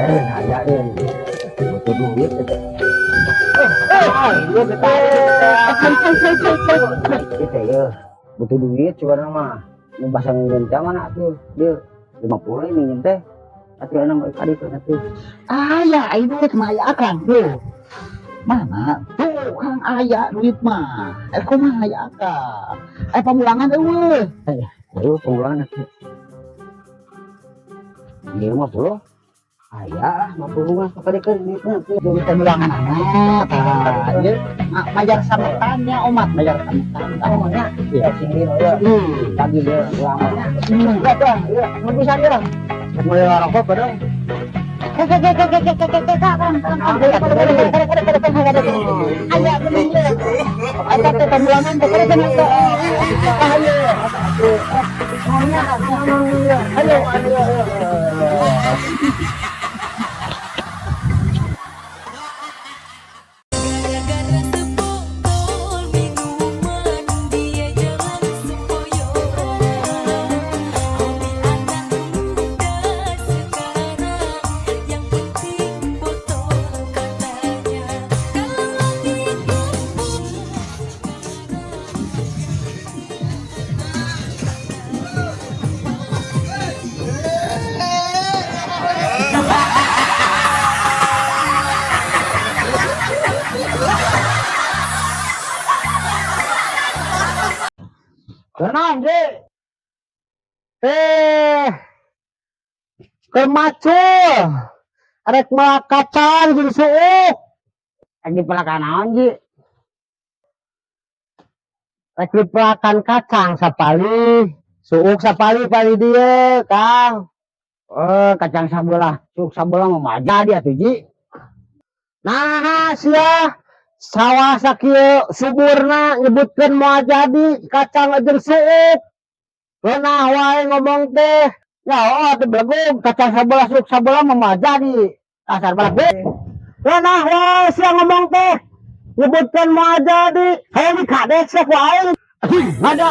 Eh, aya euy. Butuh duit eta. Itu ya, butuh duit sebenarnya mah. Mau bahasa minjem teh mana tuh? Dia 50 ini minjem teh. Atuh enak balik kali ke atuh. Aya, aya duit mah, aya, Akang, tuh. Mana? Tuh, Kang, aya duit mah. Eh, kumaha, aya, Akang? Eh, pamulangan euweuh? Ayo pemulangan atuh. Iya, 50. Aya lah 50 mah kakadikeun duitna tuh. Duit pamulangan anak. Tah, ieu mayar sametannya omat, mayar sametan. Oh nya, ya sing ya. Tadi dia ulang. Enggak dah, ya, mun bisa dia. Mulai rokok padahal. Ke ke ke ke ke ke ke ke, Kang, Kang, Kang. Aya geuning ye. Eta teh pamulangan teh kade cenah teh. Ayo. Ayo, ayo, ayo. Gara-gara sebotol minuman dia jalan sempoyongan. Hobi anak muda sekarang, yang penting botol katanya. Kalau lagi kumpul sekarang. Tenang, Ji. Eh, keur macul. Arek melak kacang jeung suuk. Rek dipelakan naon, Ji? Rek dipelakan kacang sapali. Suuk sapali pali dieu, Kang. Oh, kacang sabelah, suuk sabelah mah jadi atuh, Ji. Nah, sia sawah sakieu suburna nyebutkeun moal jadi kacang jeung suuk. Geunah wae ngomong teh. Ya, oh, teu belegug, kacang sabelah suuk sabelah mah moal jadi. Dasar belegug. Geunah wae sia ngomong teh. Nyebutkeun moal jadi. Hayang dikadek sia ku aing. Ada.